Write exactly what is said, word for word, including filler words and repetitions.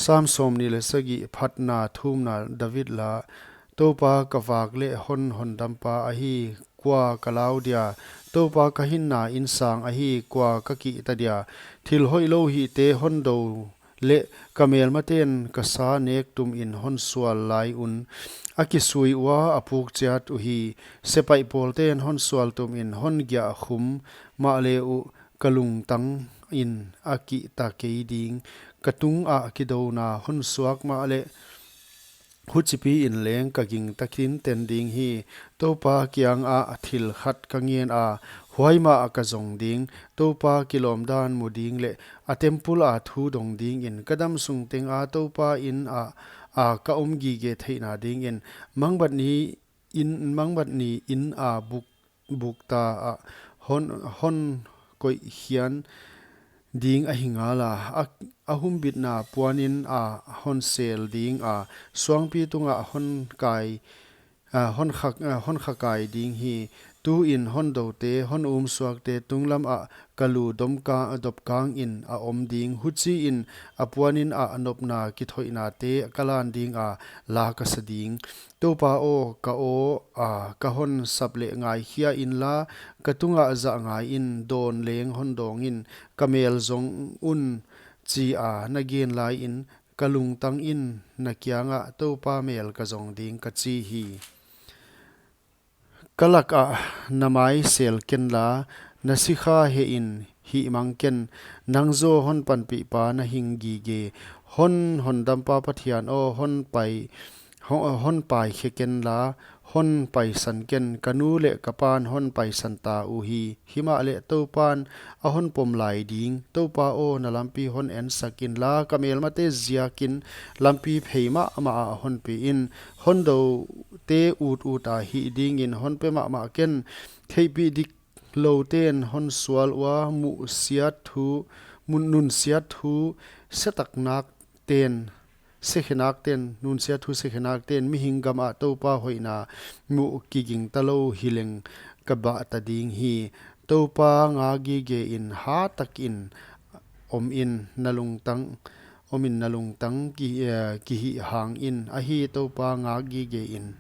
Sam sawmnih leh sagih. Phatna thumna. David la. Toupa ka vak leh hon hondampa ahi, kua ka lau dia? Toupa ka hinna insang ahi, kua ka kihta dia? Thil hoihlou hihte hon dou leh ka melmaten ka sa nek tumin hon sual lai un, a kisui ua a puk chiat uhi. Sepaih pawlten hon sual tumin hon giahkhum mahle uh, ka lungtangin a kihta kei ding. Ka tungah kidouna hon suak mahleh, huchipiin leng ka gingta tinten ding hi. Toupa kiangah thil khat ka ngena, huai mah ka zong ding. Toupa kilawmdan mu ding leh a temple a thu dong dingin, ka damsung tenga Toupa in ah a ka om gige theihna dingin, mangbat ni in, mangbat ni in a buk, bukta ah hon, hon koih hian ding ahi ngala, a, a humbitna puanin a hon sel dinga, suangpi tungah hon kai, a, hon kha, a, hon kha kai ding hi. Tuin hon doute, hon umsuakte tunglamah ka lu domka, dopkangin a om ding. Huchiin a puanin ah nopna kithoihnate ka lan dinga, la ka sa ding. Toupa aw, ka aw a, ka hon sap leh ngaikhia inla, ka tungah zah ngaiin, dawn leng hon dawngin, ka mel zong un, chia na gen laiin, ka lungtangin na kiangah, Toupa mel ka zong ding, ka chi hi. Ka lakah na mai sel kenla, na sikha hehin hihmang ken, nang zaw hon panpihpa na hing gige. Hon hondampa Pathian aw, hon pai, hon, hon pai khe kenla, hon paisan ken, ka nu leh ka pan hon paisan ta uhi. Himahleh Toupan a hon pom lai ding. Toupa aw, na lampi hon ensak inla, ka melmate ziakin lampi phei mahmah ah hon piin. Hon doute ut uta hih dingin hon pe mahmah ken. Theihpih diklouten hon sual ua, muh siat thu, mun nunsiat thu, setaknakten, sekhenakten, nunsiat thu sekhenakten, mihing gamah Toupa hoihna muh kigingta lou hileng ka bahta ding hi. Toupa ngak gigein hatakin omin na lungtang, omin na lungtang ki, eh, kihih hangin ahi. Toupa ngak gigein